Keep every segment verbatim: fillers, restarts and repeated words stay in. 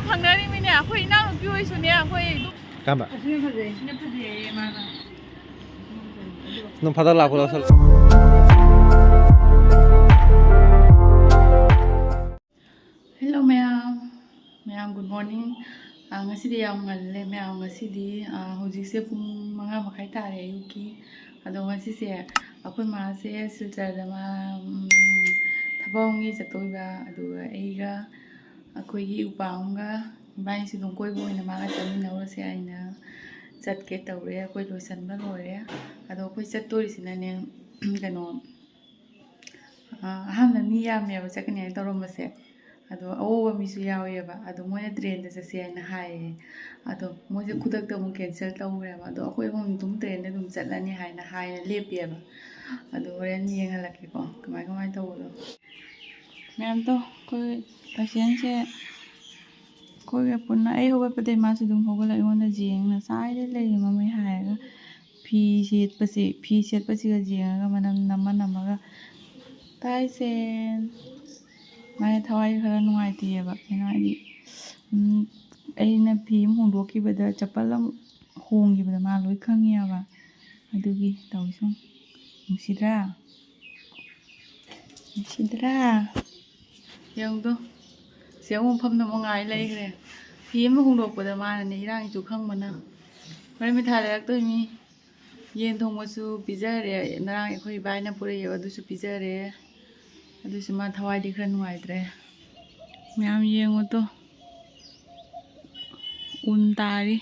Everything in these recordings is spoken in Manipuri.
ꯐꯪꯅꯔꯤꯃꯤꯅꯦ꯫ ꯑꯩꯈꯣꯏ ꯏꯅꯥꯎꯅꯨꯄꯤ ꯍꯣꯏꯁꯨꯅꯦ, ꯑꯩꯈꯣꯏ ꯑꯗꯨꯝ ꯀꯔꯝꯕ? ꯑꯁꯤꯅ ꯐꯖꯩ꯫ ꯑꯁꯤꯅ ꯐꯖꯩꯌꯦ ꯃꯥꯅ꯫ ꯅꯣꯡ ꯐꯥꯗꯣꯛ ꯂꯥꯛꯄ ꯂꯧꯁꯜꯂꯣ꯫ Hello ꯃꯌꯥꯝ, ꯃꯌꯥꯝ good morning꯫ ꯑꯥ, ꯉꯁꯤꯗꯤ ꯌꯥꯝ ꯉꯜꯂꯦ ꯃꯌꯥꯝ꯫ ꯉꯁꯤꯗꯤ, ꯑꯥ, ꯍꯧꯖꯤꯛꯁꯦ ꯄꯨꯡ ꯃꯉꯥ ꯃꯈꯥꯏ ꯇꯥꯔꯦ ꯑꯌꯨꯛꯀꯤ꯫ ꯑꯗꯣ ꯉꯁꯤꯁꯦ ꯑꯩꯈꯣꯏ ꯃꯥꯁꯦ ꯁꯤꯜꯆꯔꯗ ꯃꯥ, ꯎꯝ, ꯊꯕꯛ ꯑꯃꯒꯤ ꯆꯠꯇꯣꯏꯕ, ꯑꯗꯨꯒ ꯑꯩꯒ ꯑꯩꯈꯣꯏꯒꯤ ꯏꯄ꯭ꯋꯥ ꯑꯃꯒ ꯏꯕꯥꯅꯤꯁꯨ ꯑꯗꯨꯝ ꯀꯣꯏꯕ ꯑꯣꯏꯅ ꯃꯥꯒ ꯆꯠꯃꯤꯟꯅꯧꯔꯁꯦ ꯍꯥꯏꯅ ꯆꯠꯀꯦ ꯇꯧꯔꯦ꯫ ꯑꯩꯈꯣꯏ ꯂꯣꯏꯁꯟꯕ ꯂꯣꯏꯔꯦ꯫ ꯑꯗꯣ ꯑꯩꯈꯣꯏ ꯆꯠꯇꯣꯔꯤꯁꯤꯅꯅꯦ, ꯀꯩꯅꯣ, ꯑ, ꯑꯍꯥꯟꯕ ꯃꯤ ꯌꯥꯝꯃꯦꯕ ꯆꯠꯀꯅꯤ ꯍꯥꯏꯅ ꯇꯧꯔꯝꯕꯁꯦ꯫ ꯑꯗꯣ ꯑꯋꯧꯕ ꯃꯤꯁꯨ ꯌꯥꯎꯋꯦꯕ꯫ ꯑꯗꯣ ꯃꯣꯏꯅ ꯇ꯭ꯔꯦꯟꯗ ꯆꯠꯁꯦ ꯍꯥꯏꯅ ꯍꯥꯏꯌꯦ꯫ ꯑꯗꯣ ꯃꯣꯏꯁꯦ ꯈꯨꯗꯛꯇ ꯑꯃꯨꯛ cancel ꯇꯧꯈ꯭ꯔꯦꯕ꯫ ꯑꯗꯣ ꯑꯩꯈꯣꯏ ꯑꯍꯨꯝ ꯑꯗꯨꯝ ꯇ꯭ꯔꯦꯟꯗ ꯑꯗꯨꯝ ꯆꯠꯂꯅꯤ ꯍꯥꯏꯅ, ꯍꯥꯏꯅ ꯂꯦꯞꯄꯤꯑꯕ꯫ ꯑꯗꯣ ꯍꯣꯔꯦꯟ ꯌꯦꯡꯍꯜꯂꯛꯀꯦꯀꯣ, ꯀꯃꯥꯏ, ꯀꯃꯥꯏꯅ ꯇꯧꯕꯗꯣ꯫ ꯃꯌꯥꯝꯗꯣ, ꯑꯩꯈꯣꯏ ꯇꯥꯏꯁꯦꯟꯁꯦ ꯑꯩꯈꯣꯏꯒ ꯄꯨꯟꯅ, ꯑꯩ ꯍꯧꯒꯠꯄꯗꯒꯤ ꯃꯥꯁꯨ ꯑꯗꯨꯝ ꯍꯧꯒꯠꯂꯒ ꯑꯩꯉꯣꯟꯗ ꯌꯦꯡꯅ ꯆꯥꯏꯗ ꯂꯩꯔꯦ ꯃꯃꯩ ꯍꯥꯏꯔꯒ꯫ ꯐꯤ ꯁꯦꯠꯄꯁꯤ, ꯐꯤ ꯁꯦꯠꯄꯁꯤꯒ ꯌꯦꯡꯉꯒ ꯃꯅꯝ ꯅꯝꯃ ꯅꯝꯃꯒ, "ꯇꯥꯏꯁꯦꯟ!" ꯃꯥꯅ ꯊꯋꯥꯏ ꯈꯔ ꯅꯨꯡꯉꯥꯏꯇꯦꯕ꯫ ꯀꯩꯅꯣ ꯍꯥꯏꯗꯤ, ꯎꯝ, ꯑꯩꯅ ꯐꯤ ꯑꯃ ꯍꯣꯡꯗꯣꯛꯈꯤꯕꯗ, ꯆꯄꯜ ꯑꯃ ꯍꯣꯡꯈꯤꯕꯗ ꯃꯥ ꯂꯣꯏ ꯈꯪꯉꯦꯕ꯫ ꯑꯗꯨꯒꯤ ꯇꯧꯔꯤꯁꯤ ꯌꯦꯡꯉꯨ꯫ ꯅꯨꯡꯁꯤꯗ꯭ꯔꯥ? ꯅꯨꯡꯁꯤꯗ꯭ꯔꯥ? ꯌꯦꯡꯉꯨꯗꯣ꯫ ꯁꯤ ꯑꯃꯨꯛ ꯃꯐꯝꯗ ꯑꯃꯨꯛ ꯉꯥꯏ ꯂꯩꯈ꯭ꯔꯦ꯫ ꯐꯤ ꯑꯃ ꯍꯣꯡꯗꯣꯛꯄꯗ ꯃꯥꯅꯅꯦ ꯏꯔꯥꯡ ꯏꯆꯨ ꯈꯪꯕꯅ꯫ ꯍꯣꯔꯦꯟ ꯃꯤꯊꯥꯏ ꯂꯩꯔꯛꯇꯣꯏꯅꯤ꯫ ꯌꯦꯟ ꯊꯣꯡꯕꯁꯨ ꯄꯤꯖꯔꯦ꯫ ꯉꯔꯥꯡ ꯑꯩꯈꯣꯏ ꯏꯕꯥꯏꯅ ꯄꯨꯔꯛꯑꯦꯕ, ꯑꯗꯨꯁꯨ ꯄꯤꯖꯔꯦ꯫ ꯑꯗꯨꯁꯨ ꯃꯥ ꯊꯋꯥꯏꯗꯤ ꯈꯔ ꯅꯨꯡꯉꯥꯏꯇ꯭ꯔꯦ꯫ ꯃꯌꯥꯝ ꯌꯦꯡꯉꯨꯗꯣ꯫ ꯎꯟ ꯇꯥꯔꯤ꯫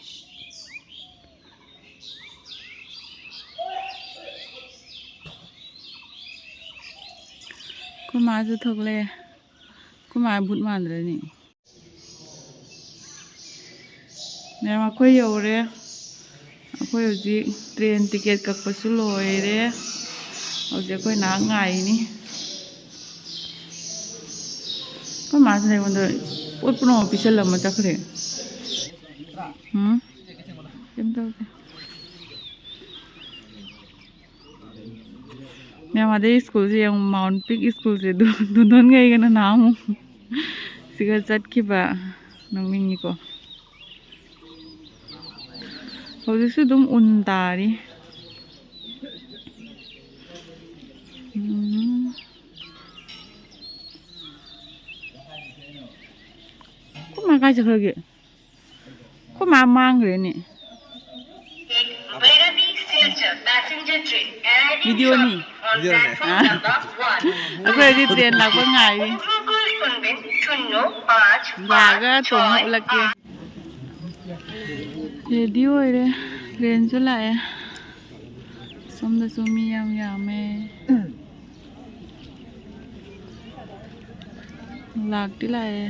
ꯑꯩꯈꯣꯏ ꯃꯥꯁꯨ ꯊꯣꯛꯂꯛꯑꯦ꯫ ꯑꯩꯈꯣꯏ ꯃꯥ ꯚꯨꯠ ꯃꯥꯟꯗ꯭ꯔꯅꯤ? ꯃꯌꯥꯝ, ꯑꯩꯈꯣꯏ ꯌꯧꯔꯦ꯫ ꯑꯩꯈꯣꯏ ꯍꯧꯖꯤꯛ ꯇ꯭ꯔꯦꯟ ꯇꯤꯀꯦꯠ ꯀꯛꯄꯁꯨ ꯂꯣꯏꯔꯦ꯫ ꯍꯧꯖꯤꯛ ꯑꯩꯈꯣꯏ ꯉꯥꯏꯍꯥꯛ ꯉꯥꯏꯅꯤ꯫ ꯑꯩꯈꯣꯏ ꯃꯥꯁꯤꯅ ꯑꯩꯉꯣꯟꯗ ꯄꯣꯠ ꯄꯨꯝꯅꯃꯛ ꯄꯤꯁꯜꯂꯝꯃ ꯆꯠꯈ꯭ꯔꯦ꯫ ꯎꯝ? ꯀꯩꯝ ꯇꯧꯗꯦ꯫ ꯃꯌꯥꯝ, ꯑꯗꯩ ꯁ꯭ꯀꯨꯜꯁꯦ ꯌꯦꯡꯉꯨ, ꯃꯥꯎꯟ ꯄꯤꯛ ꯁ꯭ꯀꯨꯜꯁꯦ, ꯗꯨ-, ꯗꯨꯟꯗꯣꯟꯒ ꯑꯩꯒꯅ ꯅꯍꯥꯟꯃꯨꯛ ꯁꯤꯒ ꯆꯠꯈꯤꯕ꯫ ꯅꯣꯛꯅꯤꯡꯉꯤꯀꯣ꯫ ꯍꯧꯖꯤꯛꯁꯨ ꯑꯗꯨꯝ ꯎꯟ ꯇꯥꯔꯤ꯫ ꯎꯝ꯫ ꯑꯩꯈꯣꯏ ꯃꯥ ꯀꯥꯏ ꯆꯠꯈ꯭ꯔꯒꯦ? ꯑꯩꯈꯣꯏ ꯃꯥ ꯃꯥꯡꯈ꯭ꯔꯦꯅꯦ꯫ ꯚꯤꯗꯤꯑꯣꯅꯤ꯫ ꯑꯥ꯫ ꯑꯩꯈꯣꯏ ꯍꯧꯖꯤꯛ ꯇ꯭ꯔꯦꯟ ꯂꯥꯛꯄ ꯉꯥꯏꯔꯤ꯫ ꯂꯥꯛꯑꯒ ꯇꯣꯡꯉ ꯎꯠꯂꯛꯀꯦ꯫ ꯔꯦꯗꯤ ꯑꯣꯏꯔꯦ꯫ ꯇ꯭ꯔꯦꯟꯁꯨ ꯂꯥꯛꯑꯦ꯫ ꯁꯣꯝꯗꯁꯨ ꯃꯤ ꯌꯥꯝ ꯌꯥꯝꯃꯦ꯫ ꯂꯥꯛꯇꯤ ꯂꯥꯛꯑꯦ꯫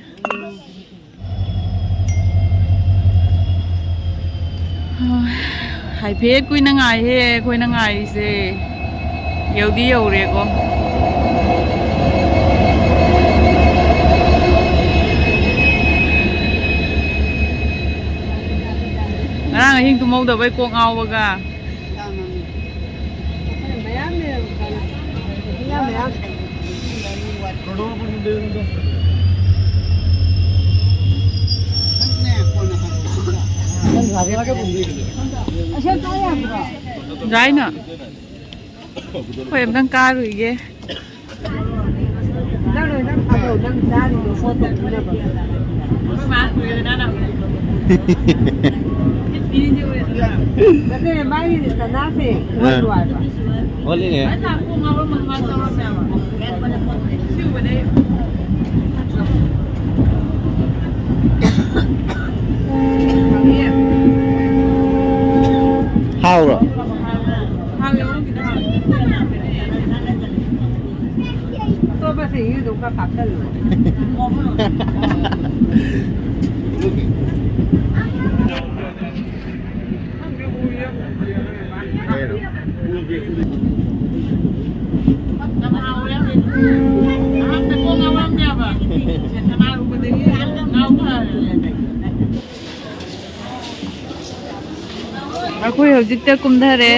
ꯍꯥꯏꯐꯦꯠ ꯀꯨꯏꯅ ꯉꯥꯏꯍꯦ ꯑꯩꯈꯣꯏꯅ ꯉꯥꯏꯔꯤꯁꯦ꯫ ꯌꯧꯗꯤ ꯌꯧꯔꯦꯀꯣ꯫ ꯉꯔꯥꯡ ꯑꯍꯤꯡ ꯇꯨꯝꯍꯧꯗꯕꯩ ꯀꯣꯛ ꯉꯥꯎꯕꯒ꯫ ꯌꯥꯏꯅ꯫ ꯑꯩꯈꯣꯏ ꯑꯝꯇꯪ ꯀꯥꯔꯨꯏꯒꯦ꯫ ꯅꯪ ꯅꯪ ꯊꯥꯗꯧ, ꯅꯪ ꯆꯥꯔꯤꯗꯣ ꯄꯣꯠꯇꯣ ꯄꯨꯅꯕ꯫ ꯅꯠꯇꯦ, ꯃꯥꯒꯤ ꯆꯅꯥꯁꯦ ꯑꯣꯜꯂꯨ ꯍꯥꯏꯕ꯫ ꯑꯣꯜꯂꯤꯅꯦ꯫ ꯍꯥꯎꯕ꯭ꯔꯣ? ꯑꯇꯣꯞꯄꯁꯤꯡꯁꯨ ꯑꯗꯨꯝ ꯈꯔ ꯍꯥꯞꯆꯜꯂꯨ꯫ ꯑꯩꯈꯣꯏ ꯍꯧꯖꯤꯛꯇ ꯀꯨꯝꯊꯔꯦ꯫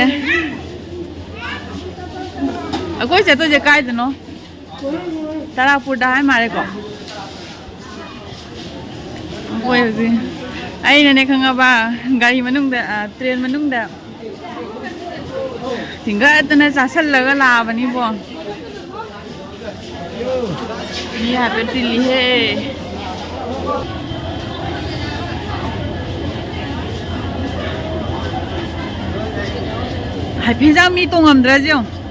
ꯑꯩꯈꯣꯏ ꯆꯠꯇꯣꯏꯁꯦ ꯀꯥꯏꯗꯅꯣ? ꯇꯔꯥꯄꯨꯔꯗ ꯍꯥꯏ ꯃꯥꯜꯂꯦꯀꯣ꯫ ꯍꯣꯏ, ꯍꯧꯖꯤꯛ ꯑꯩꯅꯅꯦ, ꯈꯪꯉꯕ, ꯒꯥꯔꯤ ꯃꯅꯨꯡꯗ, ꯑ, ꯇ꯭ꯔꯦꯟ ꯃꯅꯨꯡꯗ ꯊꯤꯡꯒꯠꯇꯅ ꯆꯥꯁꯜꯂꯒ ꯂꯥꯛꯑꯕꯅꯤꯕꯣ꯫ ꯃꯤ ꯍꯥꯏꯐꯦꯠ ꯇꯤꯜꯂꯤꯍꯦ꯫ ꯍꯥꯏꯐꯦꯠ ꯃꯤ ꯇꯣꯡꯉꯝꯗ꯭ꯔꯁꯦ ꯌꯦꯡꯉꯣ꯫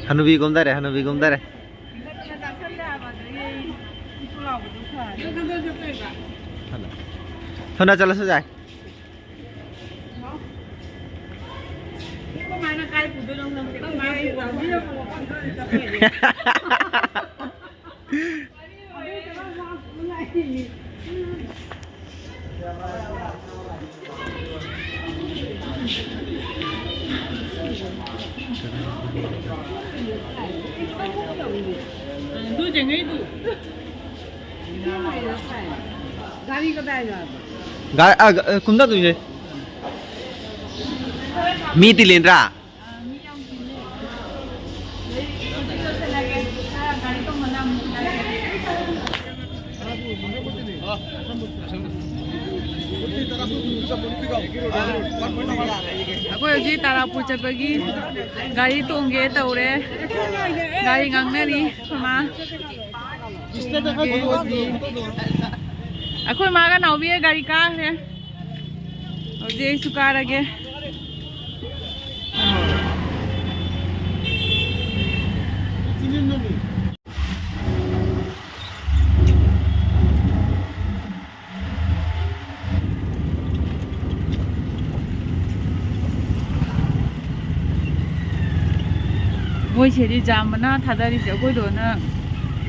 ꯍꯅꯨꯕꯤ ꯀꯨꯝꯗꯔꯦ, ꯍꯅꯨꯕꯤ ꯀꯨꯝꯗꯔꯦ꯫ ꯊꯨꯅ ꯆꯠꯂꯁꯨ ꯌꯥꯏ꯫ ꯒꯥꯔꯤ ꯀꯗꯥꯏꯗ? ꯒꯥ-, ꯑ, ꯒ-, ꯑ, ꯀꯨꯝꯊꯗꯣꯏꯅꯦ꯫ ꯃꯤ ꯇꯤꯂꯦꯟꯗ꯭ꯔꯥ? ꯑꯩꯈꯣꯏ ꯍꯧꯖꯤꯛ ꯇꯥꯔꯥꯄꯨꯔ ꯆꯠꯄꯒꯤ ꯒꯥꯔꯤ ꯇꯣꯡꯒꯦ ꯇꯧꯔꯦ꯫ ꯒꯥꯔꯤ ꯉꯥꯡꯅꯔꯤ ꯑꯩꯈꯣꯏ ꯃꯥ꯫ ꯑꯩꯈꯣꯏ ꯃꯥꯒ ꯅꯥꯎꯕꯤꯒ ꯒꯥꯔꯤ ꯀꯥꯈ꯭ꯔꯦ꯫ ꯍꯧꯖꯤꯛ ꯑꯩꯁꯨ ꯀꯥꯔꯒꯦ꯫ ꯁꯤꯗꯤ ꯖꯥꯝ ꯃꯅꯥ ꯊꯥꯗꯔꯤꯁꯦ ꯑꯩꯈꯣꯏꯗꯣꯅ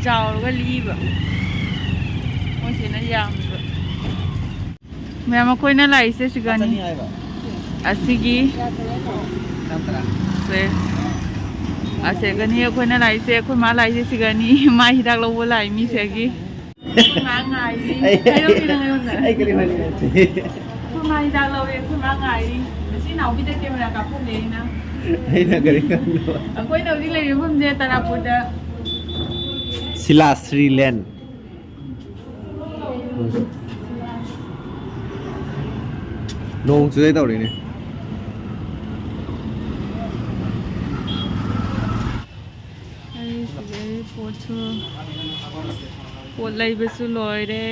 ꯆꯥꯎꯔꯒ ꯂꯤꯕ, ꯃꯣꯏꯁꯤꯅ ꯌꯥꯝꯃꯤꯕ꯫ ꯃꯌꯥꯝ ꯑꯩꯈꯣꯏꯅ ꯂꯥꯛꯏꯁꯦ ꯁꯤꯒꯅꯤ꯫ ꯆꯅꯤ ꯍꯥꯏꯕ꯫ ꯑꯁꯤꯒꯤ ꯆꯥꯝ ꯇꯔꯥ꯫ ꯁꯦ꯫ ꯑꯁꯤꯒꯅꯤ ꯑꯩꯈꯣꯏꯅ ꯂꯥꯛꯏꯁꯦ, ꯑꯩꯈꯣꯏ ꯃꯥ ꯂꯥꯛꯏꯁꯦ ꯁꯤꯒꯅꯤ꯫ ꯃꯥ ꯍꯤꯗꯥꯛ ꯂꯧꯕ ꯂꯥꯛꯏ ꯃꯤꯁꯤꯒꯤ꯫ ꯑꯩꯈꯣꯏ ꯃꯥ ꯉꯥꯏꯔꯤ꯫ ꯑꯩ ꯍꯥꯏꯔꯛꯑꯣꯅꯦ ꯅꯪ ꯑꯩꯉꯣꯟꯗ꯫ ꯑꯩ ꯀꯔꯤ ꯍꯥꯏꯅꯤꯡꯉꯥꯏ ꯂꯩꯇꯦ꯫ ꯑꯩꯈꯣꯏ ꯃꯥ ꯍꯤꯗꯥꯛ ꯂꯧꯔꯦ, ꯑꯩꯈꯣꯏ ꯃꯥ ꯉꯥꯏꯔꯤ꯫ ꯉꯁꯤ ꯅꯥꯎꯕꯤꯗ ꯀꯦꯃꯦꯔꯥ ꯀꯥꯞꯍꯜꯂꯦ ꯑꯩꯅ꯫ ꯑꯩꯅ ꯀꯔꯤ ꯈꯪꯗꯕ? ꯑꯩꯈꯣꯏꯅ ꯍꯧꯖꯤꯛ ꯂꯩꯔꯤꯕ ꯃꯐꯝꯁꯦ ꯇꯔꯥꯄꯨꯔꯗ꯫ ꯁꯤꯂꯥ ꯁ꯭ꯔꯤꯂꯦꯟ꯫ ꯅꯣꯡ ꯆꯨꯗꯣꯏ ꯇꯧꯔꯤꯅꯦ꯫ ꯑꯩ ꯁꯤꯗꯩ ꯄꯣꯠꯁꯨ, ꯄꯣꯠ ꯂꯩꯕꯁꯨ ꯂꯣꯏꯔꯦ꯫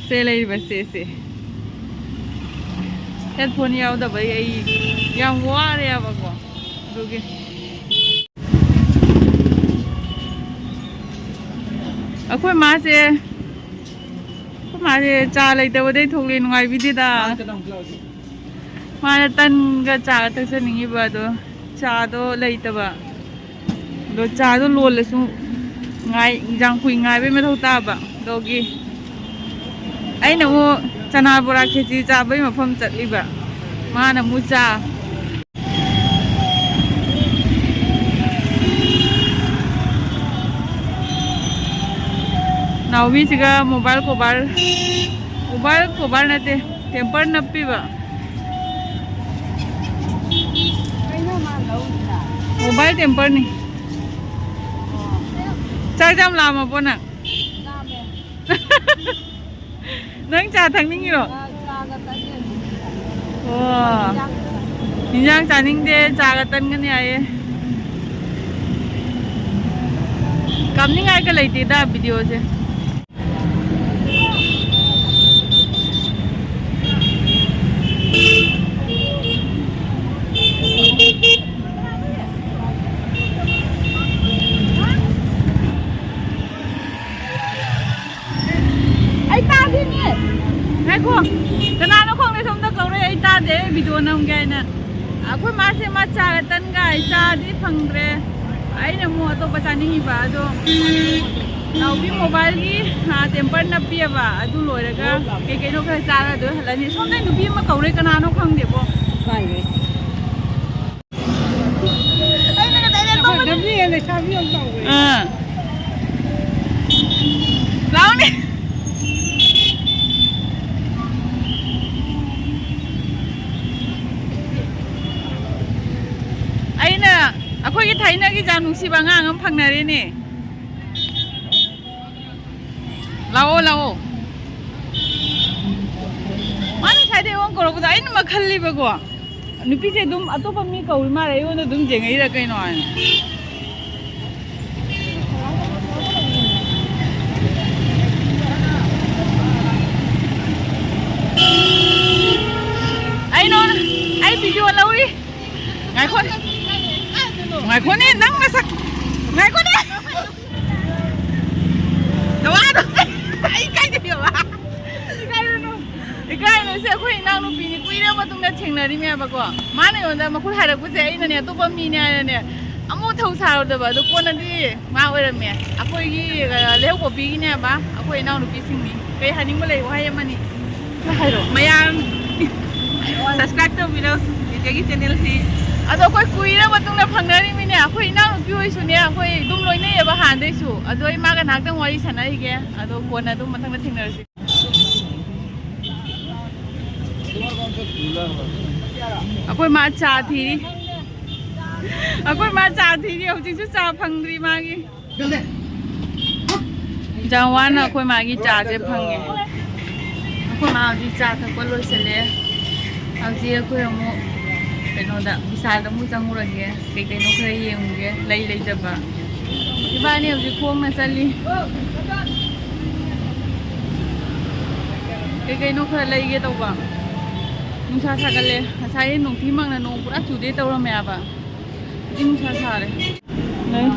ꯁꯦ ꯂꯩꯔꯤꯕ ꯁꯦꯁꯦ꯫ Headphone ꯌꯥꯎꯗꯕꯩ ꯑꯩ ꯌꯥꯝ ꯋꯥꯔꯦꯕꯀꯣ꯫ ꯑꯗꯨꯒꯤ꯫ ꯑꯩꯈꯣꯏ ꯃꯥꯁꯦ, ꯑꯩꯈꯣꯏ ꯃꯥꯁꯦ ꯆꯥ ꯂꯩꯇꯕꯗꯩ ꯊꯣꯛꯂꯦ, ꯅꯨꯡꯉꯥꯏꯕꯤꯗꯦꯗ꯫ ꯃꯥꯅ ꯇꯟꯒ ꯆꯥꯒ ꯊꯛꯆꯅꯤꯡꯉꯤꯕ, ꯑꯗꯣ ꯆꯥꯗꯣ ꯂꯩꯇꯕ꯫ ꯑꯗꯣ ꯆꯥꯗꯣ ꯂꯣꯜꯂꯁꯨ ꯉꯥꯏ-, ꯌꯥꯝ ꯀꯨꯏ ꯉꯥꯏꯕꯩ ꯃꯊꯧ ꯇꯥꯕ꯫ ꯑꯗꯨꯒꯤ ꯑꯩꯅ ꯑꯃꯨꯛ ꯆꯅꯥ ꯕꯣꯔꯥ ꯈꯦꯆꯤ ꯆꯥꯕꯩ ꯃꯐꯝ ꯆꯠꯂꯤꯕ, ꯃꯥꯅ ꯑꯃꯨꯛ ꯆꯥ꯫ ꯅꯥꯎꯕꯤꯁꯤꯒ mobile cover, mobile cover ꯅꯠꯇꯦ, temper ꯅꯞꯄꯤꯕ꯫ ꯀꯩꯅꯣ ꯃꯥ ꯂꯧꯔꯤꯁꯤꯅ? Mobile temper ꯅꯤ꯫ ꯆꯥꯛ ꯌꯥꯝ ꯂꯥꯝꯃꯕꯣ ꯅꯪ? ꯂꯥꯝꯃꯦ꯫ ꯅꯪ ꯆꯥ ꯊꯛꯅꯤꯡꯉꯤꯔꯣ? ꯑ, ꯆꯥꯒ ꯇꯟꯒꯅꯤ꯫ ꯑꯣ꯫ ꯏꯟꯖꯥꯡ ꯆꯥꯅꯤꯡꯗꯦ, ꯆꯥꯒ ꯇꯟꯒꯅꯤ ꯍꯥꯏꯌꯦ꯫ ꯀꯥꯞꯅꯤꯡꯉꯥꯏꯒ ꯂꯩꯇꯦꯗ video ꯁꯦ꯫ ꯑꯩ ꯇꯥꯗꯦꯅꯦ꯫ ꯉꯥꯏꯈꯣ꯫ ꯀꯅꯥꯅꯣ ꯈꯪꯗꯦ ꯁꯣꯝꯗ ꯀꯧꯔꯛꯑꯦ, ꯑꯩ ꯇꯥꯗꯦ, video ꯅꯝꯒꯦ ꯍꯥꯏꯅ꯫ ꯑꯩꯈꯣꯏ ꯃꯥꯁꯦ ꯃꯥ ꯆꯥꯒ ꯇꯟꯒ ꯆꯥꯗꯤ ꯐꯪꯗ꯭ꯔꯦ꯫ ꯑꯩꯅ ꯑꯃꯨꯛ ꯑꯇꯣꯞꯄ ꯆꯥꯅꯤꯡꯉꯤꯕ ꯑꯗꯣ, ꯅꯥꯎꯕꯤ ꯃꯣꯕꯥꯏꯜꯒꯤ ꯇꯦꯝꯄꯔ ꯅꯞꯄꯤꯑꯕ, ꯑꯗꯨ ꯂꯣꯏꯔꯒ ꯀꯩ ꯀꯩꯅꯣ ꯈꯔ ꯆꯥꯔ ꯑꯗꯨ ꯍꯜꯂꯅꯤ꯫ ꯁꯣꯝꯗ ꯅꯨꯄꯤ ꯑꯃ ꯀꯧꯔꯦ, ꯀꯅꯥꯅꯣ ꯈꯪꯗꯦꯕꯣ꯫ ꯑꯥ꯫ ꯂꯥꯎꯅꯦ꯫ ꯑꯩꯅ ꯑꯩꯈꯣꯏꯒꯤ ꯊꯥꯏꯅꯒꯤ ꯌꯥꯝ ꯅꯨꯡꯁꯤꯕ ꯑꯉꯥꯡ ꯑꯃ ꯐꯪꯅꯔꯦꯅꯦ꯫ ꯂꯥꯛꯑꯣ, ꯂꯥꯛꯑꯣ꯫ ꯃꯥꯅ ꯉꯁꯥꯏꯗꯩ ꯑꯩꯉꯣꯟꯗ ꯀꯧꯔꯛꯄꯗꯣ ꯑꯩꯅ ꯃꯈꯜꯂꯤꯕꯀꯣ꯫ ꯅꯨꯄꯤꯁꯦ ꯑꯗꯨꯝ ꯑꯇꯣꯞꯄ ꯃꯤ ꯀꯧꯏ ꯃꯥꯜꯂꯦ, ꯑꯩꯉꯣꯟꯗ ꯑꯗꯨꯝ ꯌꯦꯡꯉꯛꯏꯔꯥ ꯀꯩꯅꯣ ꯍꯥꯏꯅ꯫ ꯑꯩ ꯅꯉꯣꯟꯗ, ꯑꯩ video ꯂꯧꯔꯤ꯫ ꯉꯥꯏꯈꯣꯅꯦ꯫ ꯉꯥꯏꯈꯣꯅꯦ, ꯅꯪ ꯃꯁꯛ꯫ ꯉꯥꯏꯈꯣꯅꯦ꯫ ꯅꯋꯥꯗꯣ꯫ ꯑꯩ ꯀꯥꯏꯗꯩ ꯅꯋꯥ? ꯏꯀꯥꯏꯔꯨꯅꯨ꯫ ꯏꯀꯥꯏꯔꯨꯅꯨ, ꯁꯦ ꯑꯩꯈꯣꯏ ꯏꯅꯥꯎꯅꯨꯄꯤꯅꯤ, ꯀꯨꯏꯔ ꯃꯇꯨꯡꯗ ꯊꯦꯡꯅꯔꯤꯃꯦꯕꯀꯣ꯫ ꯃꯥꯅ ꯑꯩꯉꯣꯟꯗ ꯃꯈꯨꯠ ꯍꯥꯏꯔꯛꯄꯁꯦ ꯑꯩꯅꯅꯦ ꯑꯇꯣꯞꯄ ꯃꯤꯅꯦ ꯍꯥꯏꯅꯅꯦ ꯑꯃꯨꯛ ꯊꯧ ꯁꯥꯔꯨꯗꯕ꯫ ꯑꯗꯣ ꯀꯣꯟꯅꯗꯤ ꯃꯥ ꯑꯣꯏꯔꯝꯃꯦ꯫ ꯑꯩꯈꯣꯏꯒꯤ, ꯑ, ꯂꯩꯍꯧꯄꯣꯠꯄꯤꯒꯤꯅꯦꯕ, ꯑꯩꯈꯣꯏ ꯏꯅꯥꯎꯅꯨꯄꯤꯁꯤꯡꯅꯤ꯫ ꯀꯩ ꯍꯥꯏꯅꯤꯡꯕ ꯂꯩ? ꯋꯥꯍꯩ ꯑꯃꯅꯤ꯫ ꯍꯥꯏꯔꯣ꯫ ꯃꯌꯥꯝ subscribe ꯇꯧꯕꯤꯔꯣ ꯏꯆꯦꯒꯤ channelꯁꯤ꯫ ꯑꯗꯣ ꯑꯩꯈꯣꯏ ꯀꯨꯏꯔ ꯃꯇꯨꯡꯗ ꯐꯪꯅꯔꯤꯃꯤꯅꯦ꯫ ꯑꯩꯈꯣꯏ ꯏꯅꯥꯎꯅꯨꯄꯤ ꯍꯣꯏꯁꯨꯅꯦ, ꯑꯩꯈꯣꯏ ꯑꯗꯨꯝ ꯂꯣꯏꯅꯩꯌꯦꯕ ꯍꯥꯟꯅꯗꯩꯁꯨ꯫ ꯑꯗꯣ ꯑꯩ ꯃꯥꯒ ꯉꯥꯏꯍꯥꯛꯇꯪ ꯋꯥꯔꯤ ꯁꯥꯟꯅꯈꯤꯒꯦ꯫ ꯑꯗꯣ ꯀꯣꯟꯅ ꯑꯗꯨꯝ ꯃꯊꯪꯗ ꯊꯦꯡꯅꯔꯁꯤ꯫ ꯑꯩꯈꯣꯏ ꯃꯥ ꯆꯥ ꯊꯤꯔꯤ꯫ ꯑꯩꯈꯣꯏ ꯃꯥ ꯆꯥ ꯊꯤꯔꯤ꯫ ꯍꯧꯖꯤꯛꯁꯨ ꯆꯥ ꯐꯪꯗ꯭ꯔꯤ ꯃꯥꯒꯤ꯫ ꯌꯥꯝ ꯋꯥꯅ ꯑꯩꯈꯣꯏ ꯃꯥꯒꯤ ꯆꯥꯁꯦ ꯐꯪꯉꯦ꯫ ꯑꯩꯈꯣꯏ ꯃꯥ ꯍꯧꯖꯤꯛ ꯆꯥ ꯊꯛꯄ ꯂꯣꯏꯁꯤꯜꯂꯦ꯫ ꯍꯧꯖꯤꯛ ꯑꯩꯈꯣꯏ ꯑꯃꯨꯛ ꯀꯩꯅꯣꯗ, ꯕꯤꯁꯥꯜꯗ ꯑꯃꯨꯛ ꯆꯪꯉꯨꯔꯒꯦ, ꯀꯩ ꯀꯩꯅꯣ ꯈꯔ ꯌꯦꯡꯉꯨꯒꯦ, ꯂꯩ ꯂꯩꯇꯕ꯫ ꯏꯕꯥꯅꯤ ꯍꯧꯖꯤꯛ ꯈꯣꯡꯅ ꯆꯠꯂꯤ꯫ ꯀꯩ ꯀꯩꯅꯣ ꯈꯔ ꯂꯩꯒꯦ ꯇꯧꯕ꯫ ꯅꯨꯡꯁꯥ ꯁꯥꯒꯠꯂꯦ꯫ ꯉꯁꯥꯏ ꯅꯣꯡꯊꯤ ꯃꯪꯅ ꯅꯣꯡ ꯄꯨꯔꯥ ꯆꯨꯗꯦ ꯇꯧꯔꯝꯃꯦ ꯍꯥꯏꯕ꯫ ꯍꯧꯖꯤꯛ ꯅꯨꯡꯁꯥ ꯁꯥꯔꯦ꯫ ꯂꯩ꯫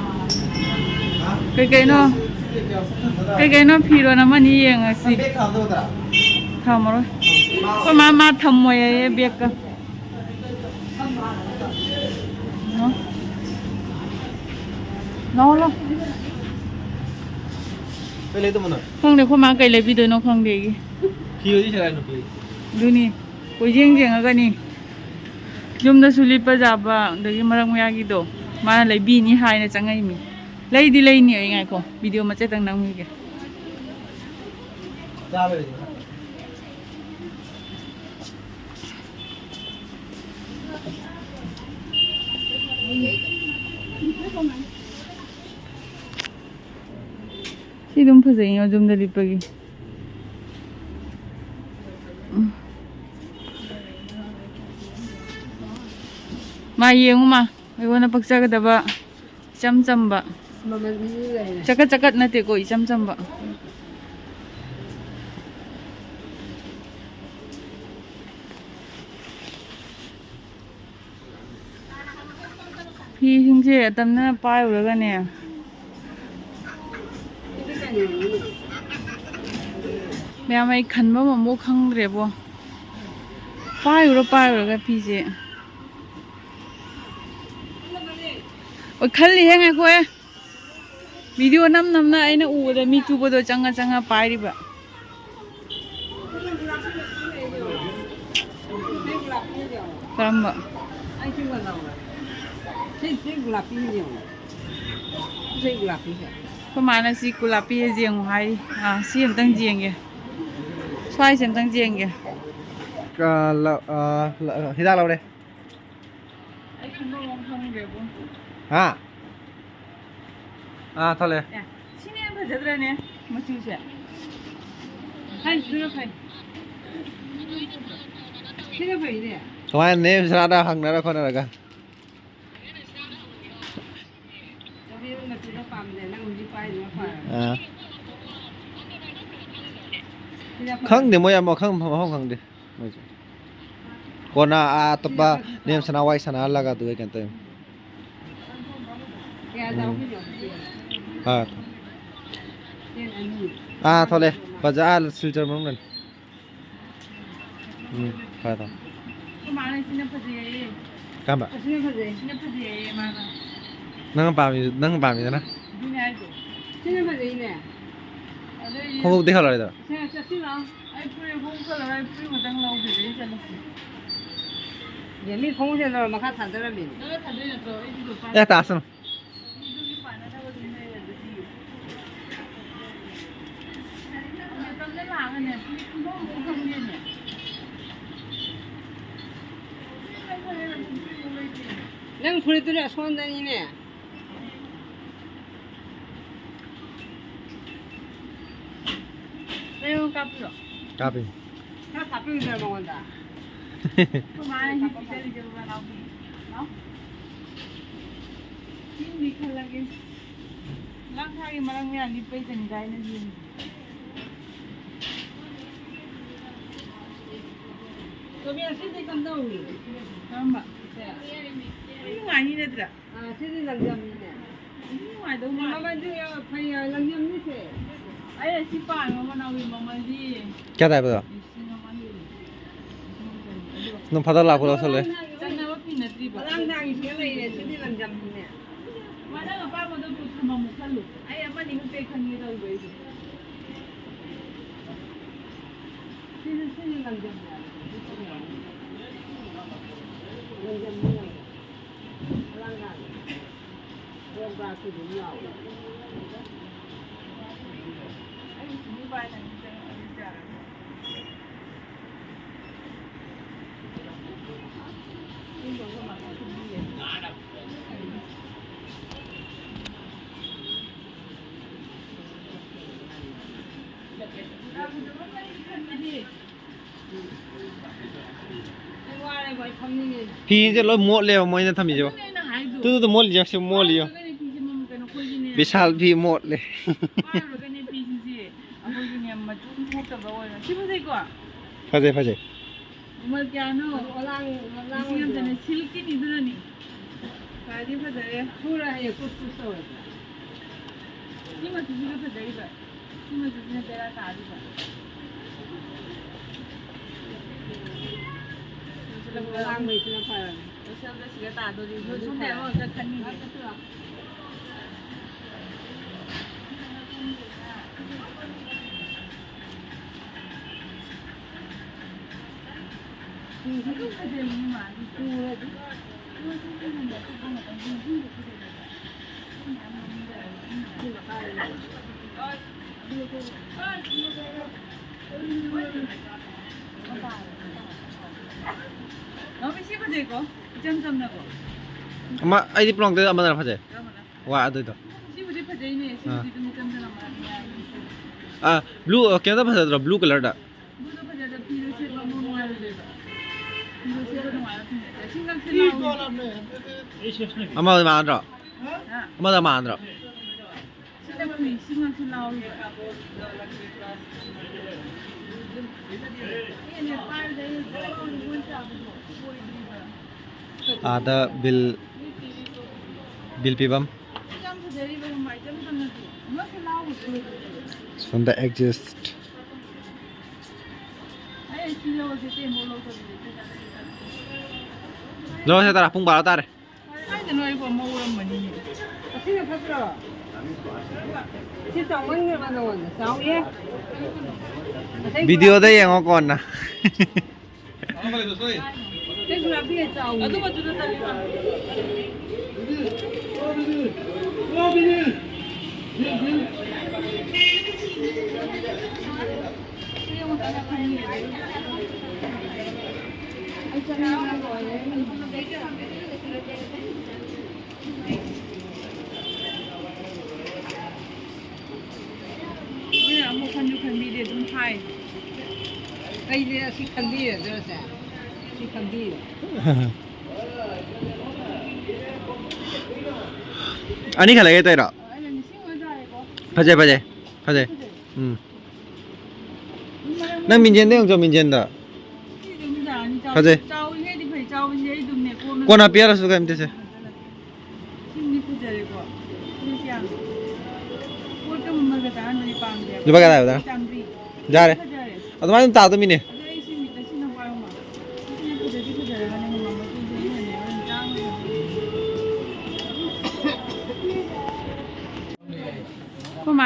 ꯀꯩ ꯀꯩꯅꯣ, ꯀꯩ ꯀꯩꯅꯣ ꯐꯤꯔꯣꯟ ꯑꯃꯅꯤ ꯌꯦꯡꯉꯁꯤ꯫ ꯊꯝꯃꯔꯣꯏ꯫ ꯑꯩꯈꯣꯏ ꯃꯥ, ꯃꯥ ꯊꯝꯃꯣꯏ ꯍꯥꯏꯌꯦ ꯕꯦꯒꯀ꯫ ꯂꯥꯛꯑꯣ, ꯂꯥꯛꯑꯣ꯫ ꯀꯩ ꯂꯩꯗꯧꯕꯅꯣ? ꯈꯪꯗꯦ, ꯑꯩꯈꯣꯏ ꯃꯥ ꯀꯩ ꯂꯩꯕꯤꯗꯣꯏꯅꯣ ꯈꯪꯗꯦ ꯑꯩꯒꯤ꯫ ꯐꯤ ꯑꯣꯏꯗꯤ ꯁꯦꯔꯥꯏ ꯅꯨꯄꯤ꯫ ꯑꯗꯨꯅꯤ, ꯀꯣꯏꯖꯦꯡ ꯌꯦꯡꯉꯒꯅꯤ꯫ ꯌꯨꯝꯗꯁꯨ ꯂꯤꯠꯄ ꯌꯥꯕ, ꯑꯗꯒꯤ ꯃꯔꯛ ꯃꯌꯥꯒꯤꯗꯣ ꯃꯥꯅ ꯂꯩꯕꯤꯅꯤ ꯍꯥꯏꯅ ꯆꯪꯉꯛꯏꯃꯤ꯫ ꯂꯩꯗꯤ ꯂꯩꯅꯤ ꯑꯩ, ꯉꯥꯏꯈꯣ, ꯚꯤꯗꯤꯑꯣ ꯃꯆꯦꯠꯇꯪ ꯅꯝꯈꯤꯒꯦ꯫ ꯆꯥꯕ ꯂꯩꯇꯦ꯫ ꯁꯤ ꯑꯗꯨꯝ ꯐꯖꯩꯉꯣ, ꯌꯨꯝꯗ ꯂꯤꯠꯄꯒꯤ꯫ ꯎꯝ꯫ ꯃꯥ ꯌꯦꯡꯉꯨ ꯃꯥ, ꯑꯩꯉꯣꯟꯗ ꯄꯛꯆꯒꯗꯕ ꯏꯆꯝ ꯆꯝꯕ꯫ ꯃꯃꯜ ꯂꯩꯔꯦ꯫ ꯆꯀꯠ ꯆꯀꯠ ꯅꯠꯇꯦꯀꯣ, ꯏꯆꯝ ꯆꯝꯕ꯫ ꯐꯤꯁꯤꯡꯁꯦ ꯑꯇꯝꯅꯅ ꯄꯥꯏꯔꯨꯔꯒꯅꯦ, ꯃꯌꯥꯝ ꯑꯩ ꯈꯟꯕ ꯑꯃꯃꯨꯛ ꯈꯪꯗ꯭ꯔꯦꯕꯣ꯫ ꯄꯥꯏꯔꯨꯔ ꯄꯥꯏꯔꯨꯔꯒ ꯐꯤꯁꯦ꯫ ꯑꯣ, ꯈꯜꯂꯤꯍꯦ, ꯉꯥꯏꯈꯣꯍꯦ꯫ ꯚꯤꯗꯤꯑꯣ ꯅꯝ ꯅꯝꯅ ꯑꯩꯅ ꯎꯕꯗ ꯃꯤ ꯇꯨꯕꯗꯣ ꯆꯪꯉ ꯆꯪꯉ ꯄꯥꯏꯔꯤꯕ꯫ ꯀꯔꯝꯕ? ꯁꯤ, ꯁꯤ ꯒꯨꯂꯥꯞꯄꯤꯁꯦ ꯌꯦꯡꯉꯣ꯫ ꯁꯤ ꯒꯨꯂꯥꯞꯄꯤꯁꯦ꯫ ꯑꯩꯈꯣꯏ ꯃꯥꯅ ꯁꯤ ꯒꯨꯂꯥꯞꯄꯤꯁꯦ ꯌꯦꯡꯉꯨ ꯍꯥꯏꯔꯤ꯫ ꯑꯥ, ꯁꯤ ꯑꯝꯇꯪ ꯌꯦꯡꯒꯦ꯫ ꯁ꯭ꯋꯥꯏꯁꯦ ꯑꯝꯇꯪ ꯌꯦꯡꯒꯦ꯫ ꯑ, ꯂ-, ꯑ, ꯂ-, ꯍꯤꯗꯥꯛ ꯂꯧꯔꯦ꯫ ꯑꯩ ꯈꯟꯕꯝ ꯑꯃ ꯈꯪꯗ꯭ꯔꯦꯕꯣ꯫ ꯍꯥ? ꯑꯥ, ꯊꯣꯛꯂꯛꯑꯦ꯫ ꯑꯦ, ꯁꯤꯅ ꯍꯦꯟꯅ ꯐꯖꯗ꯭ꯔꯅꯦ ꯃꯆꯨꯁꯦ? ꯍꯥꯏ, ꯁꯤꯅ ꯐꯩ꯫ ꯁꯤꯅ ꯐꯩꯅꯦ꯫ ꯀꯃꯥꯏꯅ ꯅꯦꯝ ꯁꯅꯥꯗ ꯍꯪꯅꯔ ꯈꯣꯠꯅꯔꯒ? ꯆꯥꯕꯤ ꯃꯆꯨꯗ ꯄꯥꯝꯗꯦ, ꯅꯪ ꯍꯧꯖꯤꯛ ꯄꯥꯏꯔꯤꯗꯨꯅ ꯐꯔꯦ꯫ ꯑꯥ꯫ ꯁꯤꯅ ꯐꯔꯦ꯫ ꯈꯪꯗꯦ, ꯃꯣꯏ ꯑꯃ ꯈꯪ-, ꯃꯐꯝ ꯈꯪꯗꯦ ꯃꯣꯏꯁꯦ꯫ ꯀꯣꯟꯅ ꯑꯥ ꯑꯇꯣꯞꯄ ꯁꯤꯅ ꯐꯔꯦ꯫ ꯅꯦꯝ ꯁꯅꯥ ꯋꯥꯏ ꯁꯅꯥꯍꯜꯂꯒ ꯑꯗꯨꯒ ꯀꯩꯅꯣ ꯇꯧꯋꯤ꯫ ꯀꯌꯥ ꯎꯝ꯫ ꯆꯥꯎꯗꯣꯏꯅꯣ? ꯑꯥ꯫ ꯄꯦꯟ ꯑꯅꯤ꯫ ꯑꯥ, ꯊꯣꯛꯂꯛꯑꯦ꯫ ꯐꯖ-, ꯑꯥ, ꯁꯤꯜꯆꯔ ꯃꯅꯨꯡꯗꯅꯤ꯫ ꯎꯝ, ꯐꯔꯦ, ꯐꯔꯦ꯫ ꯑꯩꯈꯣꯏ ꯃꯥꯅ ꯁꯤꯅ ꯐꯖꯩꯌꯦ꯫ ꯀꯔꯝꯕ? ꯑꯁꯤꯅ ꯐꯖꯩ꯫ ꯁꯤꯅ ꯐꯖꯩꯌꯦ ꯃꯥꯅ꯫ ꯅꯪ ꯄꯥꯝꯃꯤ, ꯅꯪ ꯄꯥꯝꯃꯤꯗꯅ? ꯑꯗꯨꯅꯦ ꯍꯥꯏꯗꯣ꯫ ꯁꯤꯅ ꯐꯖꯩꯅꯦ꯫ ꯑꯗꯩ ꯈꯣꯡꯎꯞꯇꯤ ꯈꯜꯂꯔꯣꯏꯗꯣ? ꯁꯦ, ꯆꯠꯁꯤꯔꯣ? ꯑꯩ ꯐꯨꯔꯤꯠ ꯈꯣꯡꯎꯞ ꯈꯜꯂꯔꯣꯏ, ꯑꯩ ꯐꯨꯔꯤꯠ ꯈꯛꯇꯪ ꯂꯧꯒꯦ, ꯑꯗꯩ ꯆꯠꯂꯁꯤ꯫ ꯌꯦ, ꯃꯤ ꯈꯣꯡꯎꯞꯁꯦ ꯂꯧꯔ ꯃꯈꯥ ꯊꯥꯗꯔꯝꯃꯤꯅꯦ꯫ ꯅꯪꯅ ꯊꯥꯗꯣꯏ ꯅꯠꯇ꯭ꯔꯣ? ꯑꯩꯗꯤ ꯂꯨꯄꯥ ꯑꯦ, ꯇꯥꯁꯅꯨ꯫ ꯑꯗꯨꯒꯤ ꯄꯥꯅꯗꯕ ꯑꯗꯨꯝ ꯂꯩꯔꯦ ꯑꯗꯨꯗꯤ꯫ ꯃꯇꯝꯗ ꯂꯥꯛꯑꯒꯅꯦ, ꯐꯨꯔꯤꯠ ꯈꯨꯡꯒꯪ ꯑꯃꯨꯛ ꯈꯪꯗꯦꯅꯦ꯫ ꯅꯪ ꯐꯨꯔꯤꯠꯇꯨꯅ ꯑꯁꯣꯟꯗꯅꯤꯅꯦ꯫ ꯅꯪ ꯀꯥꯞꯄꯤꯔꯣ? ꯀꯥꯞꯄꯤ꯫ ꯈꯔ ꯀꯥꯞꯄꯤꯌꯨꯗꯅ ꯃꯉꯣꯟꯗ꯫ ꯑꯩꯈꯣꯏ ꯃꯥꯅ ꯍꯤꯞꯄꯤ ꯆꯠꯂꯤꯁꯦ ꯕꯕꯥ ꯅꯥꯎꯕꯤ꯫ ꯂꯥꯎ꯫ ꯆꯤꯡꯗꯤ ꯈꯜꯂꯒꯦ꯫ ꯂꯥꯡ ꯊꯥꯒꯤ ꯃꯔꯛ ꯃꯌꯥ ꯂꯤꯠꯄꯩ ꯇꯟꯖꯥꯏꯅ ꯌꯦꯡꯉꯤ꯫ ꯇꯣꯃꯤ, ꯑꯁꯤꯗꯤ ꯀꯝꯗꯧꯏ? ꯀꯔꯝꯕ? ꯁꯦ꯫ ꯌꯥꯝ ꯅꯨꯡꯉꯥꯏꯅꯤ ꯅꯠꯇ꯭ꯔꯥ? ꯑꯥ, ꯁꯤꯗꯤ ꯂꯪꯖꯝꯅꯤꯅꯦ꯫ ꯅꯨꯡꯉꯥꯏꯗꯧ ꯃꯥꯜꯂꯦ꯫ ꯃꯃꯜꯁꯨ ꯌꯥꯝ ꯐꯩ, ꯂꯪꯖꯝꯅꯤꯁꯦ꯫ ꯑꯩ ꯑꯁꯤ ꯄꯥꯝꯃꯦ, ꯃꯅꯥꯎꯒꯤ ꯃꯃꯜꯗꯤ ꯀꯌꯥ ꯇꯥꯏꯕꯗꯣ? ꯂꯤꯁꯤꯡ ꯑꯃ ꯍꯦꯜꯂꯦ꯫ ꯑꯗꯨꯝ ꯐꯗ ꯂꯥꯛꯄ ꯂꯧꯁꯜꯂꯦ꯫ ꯆꯠꯅꯕ ꯐꯤ ꯅꯠꯇ꯭ꯔꯤꯕ꯫ ꯉꯔꯥꯡ ꯅꯍꯥꯟꯒꯤꯁꯤꯒ ꯂꯩꯔꯦ, ꯁꯤꯗꯤ ꯂꯪꯖꯝꯅꯤꯅꯦ꯫ ꯃꯥ ꯅꯪ ꯑꯄꯥꯝꯕꯗꯣ ꯊꯝꯃꯝꯃꯣ ꯈꯜꯂꯨ꯫ ꯑꯩ ꯑꯃꯅꯤ ꯈꯛꯇ ꯈꯟꯒꯦ ꯇꯧꯔꯤꯕ ꯑꯩꯁꯦ꯫ ꯁꯤꯗꯤ, ꯁꯤꯗꯤ ꯂꯪꯖꯝꯅꯦ ꯍꯥꯏꯕ꯫ ꯂꯪꯖꯝꯅꯦ ꯍꯥꯏꯕ꯫ ꯐꯤꯁꯦ ꯂꯣꯏ ꯃꯣꯠꯂꯦꯕ ꯃꯣꯏꯅ ꯊꯝꯃꯤꯁꯦ꯫ ꯑꯗꯨꯅꯦ ꯑꯩꯅ ꯍꯥꯏꯗꯣ꯫ ꯇꯨ, ꯇꯨ, ꯇꯨ, ꯃꯣꯠꯂꯤꯁꯦ ꯁꯤ ꯃꯣꯠꯂꯤꯌꯣ꯫ ꯄꯥꯏꯔꯨꯔꯒꯅꯦ ꯐꯤꯁꯦ ꯃꯃꯜ ꯀꯩꯅꯣ ꯑꯩꯈꯣꯏꯒꯤꯅꯦ꯫ ꯕꯤꯁꯥꯜ ꯐꯤ ꯃꯣꯠꯂꯦ꯫ ꯄꯥꯏꯔꯨꯔꯒꯅꯦ ꯐꯤꯁꯤꯡꯁꯦ ꯑꯩꯈꯣꯏꯒꯤꯅꯦ ꯃꯆꯨꯝ ꯊꯣꯛꯇꯕ ꯑꯣꯏꯔꯣ꯫ ꯁꯤ ꯐꯖꯩꯀꯣ? ꯐꯖꯩ, ꯐꯖꯩ꯫ ꯃꯃꯜ ꯀꯌꯥꯅꯣ? ꯂꯤꯁꯤꯡ ꯑꯃꯗꯅꯦ, ꯁꯤꯜꯀꯤꯅꯤ ꯑꯗꯨꯅꯅꯤ꯫ ꯐꯗꯤ ꯐꯖꯔꯦ꯫ ꯁꯨꯔ ꯍꯌꯦꯡ ꯀꯨꯠ ꯀꯨꯠ ꯇꯧꯔꯁꯦ꯫ ꯁꯤ ꯃꯆꯨꯁꯤꯒ ꯐꯖꯩꯕ꯫ ꯁꯤ ꯃꯆꯨꯁꯤꯅ ꯕꯦꯔꯥ ꯀꯥꯔꯤꯕ꯫ ꯑꯉꯥꯡꯕꯩꯁꯤꯅ ꯐꯔꯅꯤ꯫ ꯁꯣꯝꯗ ꯑꯃꯈꯛꯇ ꯈꯟꯕꯤꯒꯦ꯫ ꯅꯥꯎꯕꯤ, ꯁꯤ ꯐꯖꯩꯀꯣ? ꯏꯆꯝ ꯆꯝꯅꯀꯣ? ꯑꯃ, ꯑꯩꯗꯤ ꯄꯨꯝꯅꯃꯛꯇ ꯑꯃꯗꯅ ꯐꯖꯩ꯫ ꯀꯔꯝꯕꯅ? ꯋꯥ, ꯑꯗꯨꯏꯗꯣ꯫ ꯁꯤꯕꯨꯗꯤ ꯐꯖꯩꯅꯦ꯫ ꯑꯥ꯫ ꯁꯤꯕꯨꯗꯤ ꯑꯗꯨꯝ ꯏꯆꯝ ꯆꯝꯅ ꯃꯥꯜꯂꯤ, ꯌꯥꯏ꯫ ꯑꯥ, blue, ꯑ, ꯀꯩꯅꯣꯗ ꯐꯖꯗ꯭ꯔꯣ? Blue colourꯗ? ꯕ꯭ꯂꯨꯗꯣ ꯐꯖꯗ ꯐꯤꯗꯣ ꯁꯦꯠꯄ ꯑꯃꯨꯛ ꯅꯨꯡꯉꯥꯏꯔꯣꯏꯗꯣꯏꯕ꯫ ꯐꯤꯗꯣ ꯁꯦꯠꯄ ꯅꯨꯡꯉꯥꯏꯕ ꯐꯤ ꯅꯠꯇꯦ꯫ ꯁꯤ ꯉꯥꯛꯁꯦ ꯂꯥꯎ꯫ ꯑꯃꯗ ꯃꯥꯟꯅꯗ꯭ꯔꯣ? ꯍꯥ? ꯑꯃꯗ ꯃꯥꯟꯅꯗ꯭ꯔꯣ? ꯁꯤꯅ ꯐꯤ, ꯁꯤ ꯉꯥꯛꯁꯦ ꯂꯥꯎꯔꯤꯕ꯫ ꯑꯩꯅ ꯄꯥꯏꯕꯗ ꯑꯩꯅ ꯖꯔ ꯂꯥꯎꯅ ꯃꯣꯏ ꯆꯥꯕꯗꯣ ꯑꯣꯏꯗ꯭ꯔꯤꯕ꯫ ꯑꯥꯗ ꯕꯤꯜ, ꯕꯤꯜ ꯄꯤꯐꯝ꯫ ꯁꯤ ꯌꯥꯝ ꯐꯖꯔꯤꯕ ꯀꯃꯥꯏꯅ ꯇꯧꯅꯤ? ꯉꯥꯛꯁꯦ ꯂꯥꯎꯕꯗꯣ ꯑꯣꯏꯗ꯭ꯔꯤꯕ꯫ ꯁꯣꯝꯗ ꯑꯦꯛꯖꯤꯁ꯫ ꯂꯧꯔꯁꯦ ꯇꯔꯥ, ꯄꯨꯡ ꯕꯥꯔꯣ ꯇꯥꯔꯦ꯫ ꯀꯥꯏꯗꯅꯣ ꯑꯩꯕꯨ ꯑꯃ ꯎꯔꯝꯕꯅꯤꯅꯦ꯫ ꯑꯁꯤꯅ ꯐꯠꯇ꯭ꯔꯣ? ꯁꯤ ꯆꯥꯎꯃꯟꯈ꯭ꯔꯕ ꯅꯉꯣꯟꯗ? ꯆꯥꯎꯋꯦ꯫ ꯚꯤꯗꯤꯑꯣꯗ ꯌꯦꯡꯉꯣ ꯀꯣꯟꯅ꯫ ꯀꯩꯁꯨ ꯍꯥꯞꯄꯤꯌꯦ, ꯆꯥꯎꯋꯦ꯫ ꯑꯗꯨ ꯃꯆꯨꯗ ꯇꯜꯂꯤꯕ꯫ ꯃꯣꯏꯅ ꯑꯃꯨꯛ ꯈꯟꯁꯨ ꯈꯟꯕꯤꯗꯦ, ꯑꯗꯨꯝ ꯍꯥꯏ꯫ ꯑꯩꯗꯤ ꯑꯁꯤ ꯈꯟꯕꯤꯔꯗ꯭ꯔꯁꯦ? ꯁꯤ ꯈꯟꯕꯤꯔꯦ꯫ ꯑꯅꯤꯈꯛ ꯂꯩꯒꯦ ꯇꯧꯔꯤꯔꯣ? ꯑꯩꯅ ꯂꯤꯁꯤꯡ ꯑꯃ ꯇꯥꯔꯦꯀꯣ꯫ ꯐꯖꯩ, ꯐꯖꯩ, ꯐꯖꯩ꯫ ꯐꯖꯩ꯫ ꯎꯝ꯫ ꯅꯪ ꯃꯤꯡꯖꯦꯜꯗ ꯌꯦꯡꯉꯨꯆꯣ, ꯃꯤꯡꯖꯦꯜꯗ꯫ ꯁꯤ ꯑꯗꯨꯝ ꯌꯥꯅꯤ, ꯆꯥꯎ-, ꯐꯖꯩ꯫ ꯆꯥꯎꯔꯤꯉꯩꯗꯤ ꯐꯩ, ꯆꯥꯎꯔꯤꯉꯩ ꯑꯗꯨꯝꯅꯦ, ꯀꯣꯟꯅ ꯀꯣꯟꯅ ꯄꯤꯔꯁꯨ ꯀꯩꯝꯇꯁꯦ꯫ ꯁꯤꯃꯗꯤ ꯐꯖꯔꯦꯀꯣ꯫ ꯁꯤꯗꯤ ꯀꯌꯥꯅꯣ? ꯄꯣꯠꯀ ꯃꯃꯜꯒ ꯆꯥꯍꯟꯕꯗꯤ ꯄꯥꯝꯗꯦꯕ꯫ ꯂꯨꯄꯥ ꯀꯌꯥ ꯇꯥꯏꯕ? ꯆꯥꯝꯃꯔꯤ꯫ ꯌꯥꯔꯦ꯫ ꯐꯖꯔꯦ꯫ ꯑꯗꯨꯃꯥꯏꯅ ꯑꯗꯨꯝ ꯇꯥꯗꯧ ꯃꯤꯅꯦ꯫ ꯑꯗꯣ ꯑꯩ ꯁꯤ ꯃꯤꯠꯇ ꯁꯤꯅ ꯄꯥꯏꯌꯣꯃ꯫ ꯁꯤꯅ ꯐꯖꯗꯤ ꯐꯖꯔꯒꯅꯦ ꯃꯃꯜ ꯃꯇꯨꯡꯗ ꯑꯩꯅꯅꯦ꯫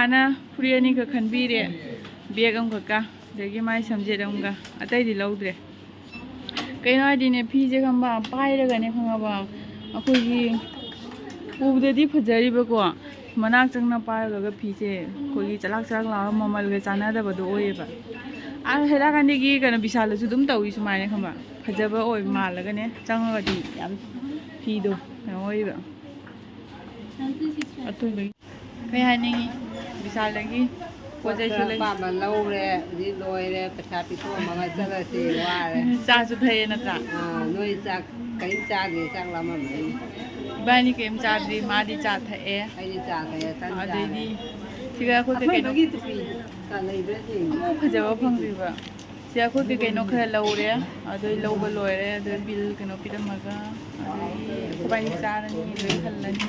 ꯃꯥꯅ ꯐꯨꯔꯤꯠ ꯑꯅꯤꯈꯛ ꯈꯟꯕꯤꯔꯦ, ꯕꯦꯒ ꯑꯃꯈꯛꯀ, ꯑꯗꯒꯤ ꯃꯥꯏ ꯁꯝꯖꯦꯠ ꯑꯃꯒ, ꯑꯇꯩꯗꯤ ꯂꯧꯗ꯭ꯔꯦ꯫ ꯀꯩꯅꯣ ꯍꯥꯏꯗꯤꯅꯦ, ꯐꯤꯁꯦ ꯈꯪꯕ ꯄꯥꯏꯔꯒꯅꯦ, ꯈꯪꯉꯕ, ꯑꯩꯈꯣꯏꯒꯤ ꯎꯕꯗꯗꯤ ꯐꯖꯔꯤꯕꯀꯣ, ꯃꯅꯥꯛ ꯆꯪꯅ ꯄꯥꯏꯔꯨꯔꯒ ꯐꯤꯁꯦ ꯑꯩꯈꯣꯏꯒꯤ ꯆꯂꯥꯛ ꯆꯂꯥꯛ ꯂꯥꯎꯔ ꯃꯃꯜꯒ ꯆꯥꯟꯅꯗꯕꯗꯣ ꯑꯣꯏꯌꯦꯕ꯫ ꯑꯥ, ꯍꯩꯔꯥꯀꯥꯟꯗꯤꯒꯤ ꯀꯩꯅꯣ ꯕꯤꯁꯥꯜꯗꯁꯨ ꯑꯗꯨꯝ ꯇꯧꯏ ꯁꯨꯃꯥꯏꯅ, ꯈꯪꯕ ꯐꯖꯕ ꯑꯣꯏ ꯃꯥꯜꯂꯒꯅꯦ ꯆꯪꯉꯒꯗꯤ ꯌꯥꯝ ꯐꯤꯗꯣ ꯀꯩꯅꯣ ꯑꯣꯏꯌꯦꯕ꯫ ꯑꯗꯨꯗꯨꯒꯤ ꯀꯩ ꯍꯥꯏꯅꯤꯡꯉꯤ? ꯕꯤꯁꯥꯜꯗꯒꯤ ꯄꯣꯠ ꯆꯩꯁꯨ ꯈꯔ ꯂꯩ꯫ ꯑꯄꯥꯝꯕ ꯂꯧꯔꯦ, ꯍꯧꯖꯤꯛ ꯂꯣꯏꯔꯦ, ꯄꯩꯁꯥ ꯄꯤꯊꯣꯛꯑꯝꯃꯒ ꯆꯠꯂꯁꯤ, ꯋꯥꯔꯦ꯫ ꯆꯥꯁꯨ ꯊꯛꯑꯦ ꯅꯠꯇ꯭ꯔꯥ? ꯑꯥ, ꯅꯣꯏ ꯆꯥꯛ ꯀꯔꯤꯝ ꯆꯥꯗ꯭ꯔꯤ, ꯆꯥꯛ ꯂꯥꯝꯃꯝꯃꯅꯤ꯫ ꯏꯕꯥꯅꯤ ꯀꯔꯤꯝ ꯆꯥꯗ꯭ꯔꯤ, ꯃꯥꯗꯤ ꯆꯥ ꯊꯛꯑꯦ꯫ ꯑꯩꯗꯤ ꯆꯥ ꯊꯛꯑꯦ, ꯇꯟ ꯆꯥꯔꯦ꯫ ꯑꯗꯩꯗꯤ ꯁꯤꯗ ꯑꯩꯈꯣꯏ ꯀꯩ ꯀꯩꯅꯣ ꯑꯊꯣꯏꯕꯒꯤ ꯇꯨꯄꯤ ꯀ ꯂꯩꯕ꯭ꯔꯥ ꯌꯦꯡꯒꯦ꯫ ꯑꯃꯨꯛ ꯐꯖꯕ ꯐꯪꯗ꯭ꯔꯤꯕ꯫ ꯁꯤ ꯑꯩꯈꯣꯏ ꯀꯩ ꯀꯩꯅꯣ ꯈꯔ ꯂꯧꯔꯦ, ꯑꯗꯨ ꯂꯧꯕ ꯂꯣꯏꯔꯦ, ꯑꯗꯨ ꯕꯤꯜ ꯀꯩꯅꯣ ꯄꯤꯔꯝꯃꯒ, ꯑꯗꯒꯤ ꯑꯩꯈꯣꯏꯕꯥꯅꯤ ꯆꯥꯔꯅꯤ, ꯂꯣꯏ ꯍꯜꯂꯅꯤ꯫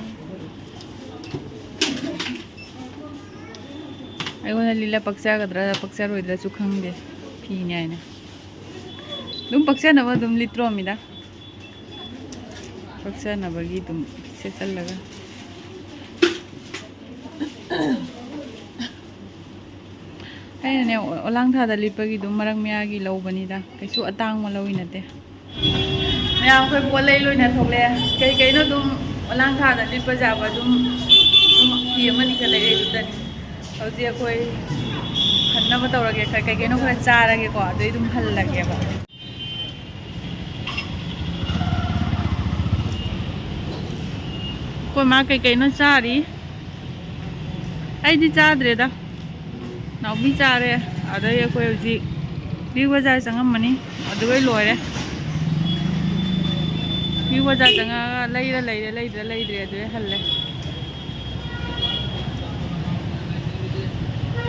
ꯑꯩꯉꯣꯟꯗ ꯂꯤꯠꯂ ꯄꯛꯆꯒꯗ꯭ꯔꯥ ꯄꯛꯆꯔꯣꯏꯗ꯭ꯔꯥꯁꯨ ꯈꯪꯗꯦ, ꯐꯤꯅꯤ ꯍꯥꯏꯅ꯫ ꯑꯗꯨꯝ ꯄꯛꯆꯅꯕ ꯑꯗꯨꯝ ꯂꯤꯠꯇ꯭ꯔꯣꯃꯤꯗ, ꯄꯛꯆꯅꯕꯒꯤ ꯑꯗꯨꯝ ꯁꯦꯠꯆꯜꯂꯒ꯫ ꯑꯩꯅꯅꯦ, ꯑꯣꯂꯥꯡ ꯊꯥꯗ ꯂꯤꯠꯄꯒꯤ ꯑꯗꯨꯝ ꯃꯔꯛ ꯃꯌꯥꯒꯤ ꯂꯧꯕꯅꯤꯗ, ꯀꯩꯁꯨ ꯑꯇꯥꯡꯕ ꯂꯧꯏ ꯅꯠꯇꯦ꯫ ꯃꯌꯥꯝ ꯑꯩꯈꯣꯏ ꯄꯣꯠ ꯂꯩ ꯂꯣꯏꯅ ꯊꯣꯛꯂꯛꯑꯦ꯫ ꯀꯩ ꯀꯩꯅꯣ ꯑꯗꯨꯝ ꯑꯣꯂꯥꯡ ꯊꯥꯗ ꯂꯤꯠꯄ ꯌꯥꯕ ꯑꯗꯨꯝ, ꯑꯗꯨꯝ ꯐꯤ ꯑꯃꯅꯤ ꯈꯛ ꯂꯩꯔꯛꯑꯦ ꯑꯗꯨꯗꯅꯤ꯫ ꯍꯧꯖꯤꯛ ꯑꯩꯈꯣꯏ ꯍꯟꯅꯕ ꯇꯧꯔꯒꯦ, ꯀꯩ ꯀꯩꯅꯣ ꯈꯔ ꯆꯥꯔꯒꯦꯀꯣ, ꯑꯗꯨꯗꯩ ꯑꯗꯨꯝ ꯍꯜꯂꯒꯦꯕ꯫ ꯑꯩꯈꯣꯏ ꯃꯥ ꯀꯩ ꯀꯩꯅꯣ ꯆꯥꯔꯤ, ꯑꯩꯗꯤ ꯆꯥꯗ꯭ꯔꯦꯗ꯫ ꯅꯥꯎꯕꯤ ꯆꯥꯔꯦ꯫ ꯑꯗꯩ ꯑꯩꯈꯣꯏ ꯍꯧꯖꯤꯛ ꯕꯤꯒ ꯕꯖꯥꯔ ꯆꯪꯉꯝꯃꯅꯤ, ꯑꯗꯨꯒ ꯂꯣꯏꯔꯦ꯫ ꯕꯤꯒ ꯕꯖꯥꯔ ꯆꯪꯉꯛꯑꯒ ꯂꯩꯔ ꯂꯩꯔꯦ, ꯂꯩꯗ꯭ꯔ ꯂꯩꯗ꯭ꯔꯦ, ꯑꯗꯨꯗꯩ ꯍꯜꯂꯦ꯫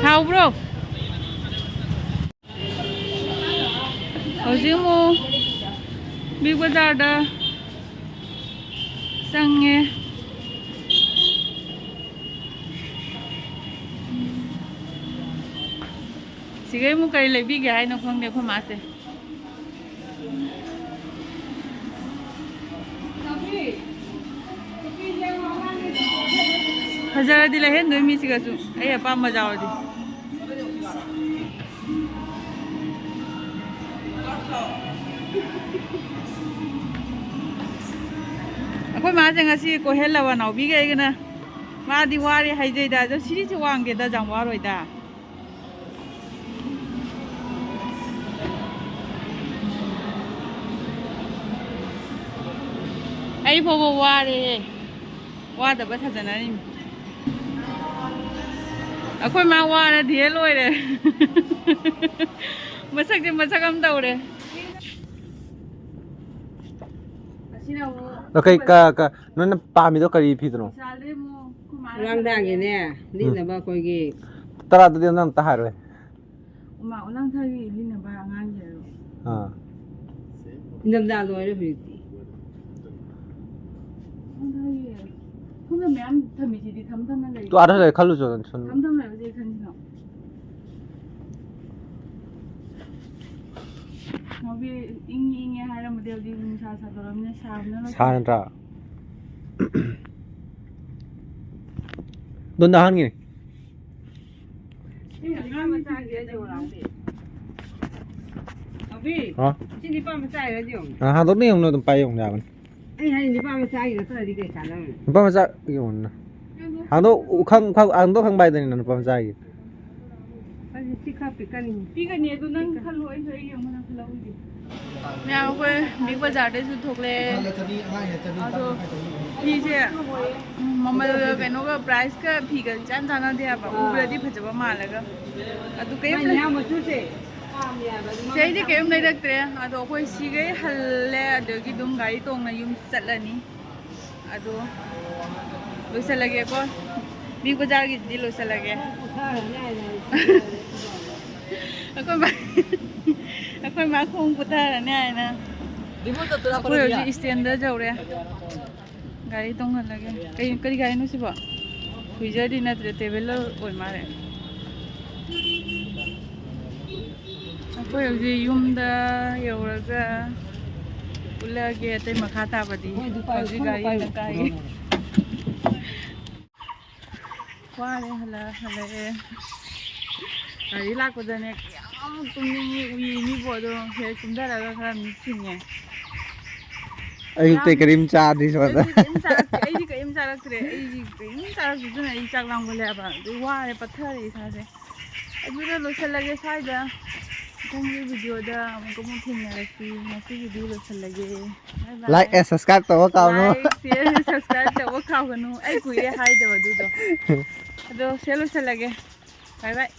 ꯍꯥꯎꯕ꯭ꯔꯣ? ꯍꯧꯖꯤꯛ ꯑꯃꯨꯛ ꯕꯤꯒ ꯕꯖꯥꯔꯗ ꯆꯪꯉꯦ꯫ ꯁꯤꯒꯩ ꯑꯃꯨꯛ ꯀꯔꯤ ꯂꯩꯕꯤꯒꯦ ꯍꯥꯏꯅꯣ ꯈꯪꯗꯦ ꯑꯩꯈꯣꯏ ꯃꯥꯁꯦ꯫ ꯐꯖꯔꯗꯤ ꯂꯩꯍꯟꯗꯣꯏ ꯃꯤꯁꯤꯒꯁꯨ ꯑꯩ ꯑꯄꯥꯝꯕ ꯌꯥꯎꯔꯗꯤ꯫ ꯑꯩꯈꯣꯏ ꯃꯥꯁꯦ ꯉꯁꯤ ꯀꯣꯏꯍꯜꯂꯕ ꯅꯥꯎꯕꯤꯒ ꯑꯩꯒꯅ꯫ ꯃꯥꯗꯤ ꯋꯥꯔꯦ ꯍꯥꯏꯖꯩꯗ, ꯑꯗꯣ ꯁꯤꯔꯤꯁꯦ ꯋꯥꯡꯗꯦꯗ, ꯌꯥꯝ ꯋꯥꯔꯣꯏꯗ꯫ ꯑꯩ ꯐꯥꯎꯕ ꯋꯥꯔꯦꯍꯦ꯫ ꯋꯥꯗꯕ ꯁꯥꯖꯅꯔꯤꯅꯤ꯫ ꯑꯩꯈꯣꯏ ꯃꯥ ꯋꯥꯔꯗꯤ ꯂꯣꯏꯔꯦ꯫ ꯃꯁꯛꯁꯦ ꯃꯁꯛ ꯑꯃ ꯇꯧꯔꯦ꯫ ꯑꯁꯤꯅ ꯑꯃꯨꯛ ꯑꯗꯣ ꯀꯩ ꯀ- ꯀ- ꯅꯣꯏꯅ ꯄꯥꯝꯃꯤꯗꯣ ꯀꯔꯤ ꯐꯤꯗꯅꯣ? ꯂꯥꯡꯗꯥꯒꯤꯅꯦ, ꯂꯤꯠꯅꯕ ꯑꯩꯈꯣꯏꯒꯤ꯫ ꯇꯔꯥꯗꯨꯗꯤ ꯑꯝꯇ ꯑꯝꯇ ꯍꯥꯏꯔꯣꯏ꯫ ꯎꯃꯥ ꯎꯂꯥꯡꯊꯥꯒꯤ ꯂꯤꯠꯅꯕ ꯑꯉꯥꯡꯒꯤ ꯍꯥꯏꯔꯣ? ꯑꯥ꯫ ꯏꯪꯊꯝꯊꯥ ꯂꯣꯏꯔꯦ ꯍꯧꯖꯤꯛꯇꯤ꯫ ꯎꯂꯥꯡꯊꯥꯒꯤ ꯁꯣꯝꯗ ꯃꯌꯥꯝ ꯊꯝꯃꯤꯁꯤꯗꯤ ꯊꯝ ꯊꯝꯅ ꯂꯩ꯫ ꯇꯨ ꯑꯥꯗ ꯂꯩ ꯈꯜꯂꯨ ꯆꯣ ꯅꯪ ꯁꯨꯝ꯫ ꯊꯝ ꯊꯝ ꯂꯩꯕꯁꯦ ꯈꯟꯁꯤꯅꯣ? ꯉꯥꯎꯕꯤ ꯏꯪꯉꯤ ꯏꯪꯉꯤ ꯍꯥꯏꯔꯝꯕꯗꯤ ꯍꯧꯖꯤꯛ ꯅꯨꯡꯁꯥ ꯁꯥꯗꯣꯔꯝꯅꯤꯅ ꯁꯥꯕꯅ ꯂꯣꯏ ꯁꯥ ꯅꯠꯇ꯭ꯔꯥ? ꯗꯣꯟꯗ ꯍꯥꯟꯒꯤꯅꯤ꯫ ꯁꯤ ꯅꯨꯄꯥ ꯃꯆꯥꯒꯤ ꯔꯦꯗꯤꯑꯣ ꯂꯥꯎꯗꯦ꯫ ꯅꯥꯎꯕꯤ, ꯍꯥ? ꯁꯤ ꯅꯨꯄꯥ ꯃꯆꯥꯒꯤ ꯔꯦꯗꯤꯑꯣꯅꯦ꯫ ꯑ, ꯍꯥꯡꯗꯣꯛꯅ ꯌꯦꯡꯉꯨꯅꯨ, ꯑꯗꯨꯝ ꯄꯥꯏ ꯌꯦꯡꯉꯨ ꯌꯥꯕꯅꯤ꯫ ꯑꯩ ꯍꯥꯏ ꯅꯨꯄꯥ ꯃꯆꯥꯒꯤ ꯅꯠꯇ꯭ꯔꯗꯤ ꯀꯩ ꯀꯥꯟꯅꯕꯅꯣ? ꯅꯨꯄꯥ ꯃꯆꯥ ꯌꯦꯡꯉꯨꯅꯨ꯫ ꯍꯥꯡꯗꯣꯛ, ꯈꯪ-, ꯈꯪ-, ꯍꯥꯡꯗꯣꯛ ꯈꯪꯕ ꯍꯥꯏꯗꯨꯅꯤꯅ ꯅꯨꯄꯥ ꯃꯆꯥꯒꯤ꯫ ꯑꯗꯨ ꯁꯤ ꯈꯔ ꯄꯤꯛꯀꯅꯤ꯫ ꯄꯤꯒꯅꯤ, ꯑꯗꯨ ꯅꯪ ꯈꯜꯂꯣ, ꯑꯩꯁꯨ ꯑꯩꯒꯤ ꯑꯃꯅ ꯈꯜꯍꯧꯒꯦ꯫ ꯃꯌꯥꯝ ꯑꯩꯈꯣꯏ ꯕꯤꯛ ꯕꯖꯥꯔꯗꯩꯁꯨ ꯊꯣꯛꯂꯛꯑꯦ꯫ ꯑꯗꯣ ꯐꯤꯁꯦ, ꯎꯝ, ꯃꯃꯜꯒ ꯀꯩꯅꯣꯒ ꯄ꯭ꯔꯥꯏꯁꯀ ꯐꯤꯒ ꯏꯆꯥꯟ ꯆꯥꯟꯅꯗꯦ ꯍꯥꯏꯕ꯫ ꯎꯕꯗꯗꯤ ꯐꯖꯕ ꯃꯥꯜꯂꯒ꯫ ꯑꯗꯨ ꯀꯩꯝ ꯃꯥꯏ ꯂꯩ-, ꯃꯌꯥꯝ ꯃꯆꯨꯁꯦ ꯄꯥꯝꯃꯦ ꯍꯥꯏꯕ, ꯑꯗꯨ ꯃꯥ ꯁꯤꯗꯩꯗꯤ ꯃꯆꯥ ꯀꯩꯝ ꯃꯆꯨ ꯂꯩꯔꯛꯇ꯭ꯔꯦ꯫ ꯑꯗꯣ ꯑꯩꯈꯣꯏ ꯁꯤꯈꯩ ꯍꯜꯂꯦ, ꯑꯗꯒꯤ ꯑꯗꯨꯝ ꯒꯥꯔꯤ ꯇꯣꯡꯅ ꯌꯨꯝ ꯆꯠꯂꯅꯤ꯫ ꯑꯗꯣ ꯂꯣꯏꯁꯤꯜꯂꯒꯦꯀꯣ꯫ ꯕꯤꯛ ꯕꯖꯥꯔꯒꯤꯁꯤꯗꯤ ꯂꯣꯏꯁꯤꯜꯂꯒꯦ꯫ ꯑꯩꯈꯣꯏ ꯃꯥ, ꯑꯩꯈꯣꯏ ꯃꯥ ꯈꯣꯡ ꯄꯨꯊꯔꯅꯤ ꯍꯥꯏꯅ꯫ ꯑꯩꯈꯣꯏ ꯍꯧꯖꯤꯛ ꯁ꯭ꯇꯦꯟꯗ ꯌꯧꯔꯦ꯫ ꯒꯥꯔꯤ ꯇꯣꯡꯍꯜꯂꯒꯦ꯫ ꯀꯩ, ꯀꯔꯤ ꯒꯥꯔꯤꯅꯣ ꯁꯤꯕꯣ? ꯀꯨꯏꯖꯔꯗꯤ ꯅꯠꯇ꯭ꯔꯦ, ꯇ꯭ꯔꯦꯚꯦꯂꯔ ꯑꯣꯏ ꯃꯥꯜꯂꯦ꯫ ꯑꯩꯈꯣꯏ ꯍꯧꯖꯤꯛ ꯌꯨꯝꯗ ꯌꯧꯔꯒ ꯎꯠꯂꯛꯑꯒꯦ ꯑꯇꯩ ꯃꯈꯥ ꯇꯥꯕꯗꯤ꯫ ꯍꯧꯖꯤꯛ ꯒꯥꯔꯤ ꯑꯣꯏꯅ ꯀꯥꯏꯒꯦ꯫ ꯋꯥꯔꯦ, ꯍꯜꯂꯛ-, ꯍꯜꯂꯛꯑꯦ꯫ ꯒꯥꯔꯤ ꯂꯥꯛꯄꯗꯅꯦ ꯀꯌꯥꯃꯨꯛ ꯇꯨꯝꯅꯤꯡꯉꯤ, ꯎꯏ ꯃꯤꯕꯨ꯫ ꯑꯗꯣ ꯍꯦꯛ ꯇꯨꯝꯊꯔꯒ ꯈꯔ ꯃꯤꯠ ꯁꯤꯡꯉꯦ꯫ ꯑꯌꯨꯛꯇꯩ ꯀꯔꯤꯝ ꯆꯥꯗ꯭ꯔꯤ ꯁꯣꯝꯗ꯫ ꯑꯩꯗꯤ ꯀꯔꯤꯝ ꯆꯥꯔꯛꯇꯦ, ꯑꯩꯗꯤ ꯀꯔꯤꯝ ꯆꯥꯔꯛꯇ꯭ꯔꯦ, ꯑꯩꯗꯤ ꯀꯔꯤꯝ ꯆꯥꯔꯛꯇꯦ꯫ ꯑꯗꯨꯅ ꯑꯩ ꯆꯥꯛ ꯂꯥꯝꯒꯠꯂꯦ ꯍꯥꯏꯕ꯫ ꯑꯗꯨ ꯋꯥꯔꯦ, ꯄꯠꯊꯔꯦ ꯏꯁꯥꯁꯦ꯫ ꯑꯗꯨꯅ ꯂꯣꯏꯁꯤꯜꯂꯒꯦ ꯁ꯭ꯋꯥꯏꯗ꯫ ꯃꯊꯪꯒꯤ ꯚꯤꯗꯤꯑꯣꯗ ꯑꯃꯨꯛꯀ ꯑꯃꯨꯛ ꯊꯦꯡꯅꯔꯁꯤ꯫ ꯉꯁꯤꯒꯤꯗꯤ ꯂꯣꯏꯁꯤꯜꯂꯒꯦ꯫ Bye bye. Like and subscribe ꯇꯧꯕ ꯀꯥꯎꯅꯨ꯫ Like, share, subscribe ꯇꯧꯕ ꯀꯥꯎꯒꯅꯨ꯫ ꯑꯩ ꯀꯨꯏꯔꯦ ꯍꯥꯏꯗꯕ ꯑꯗꯨꯗꯣ꯫ ꯑꯗꯣ ꯁꯤꯗ ꯂꯣꯏꯁꯤꯜꯂꯒꯦ꯫ Bye bye.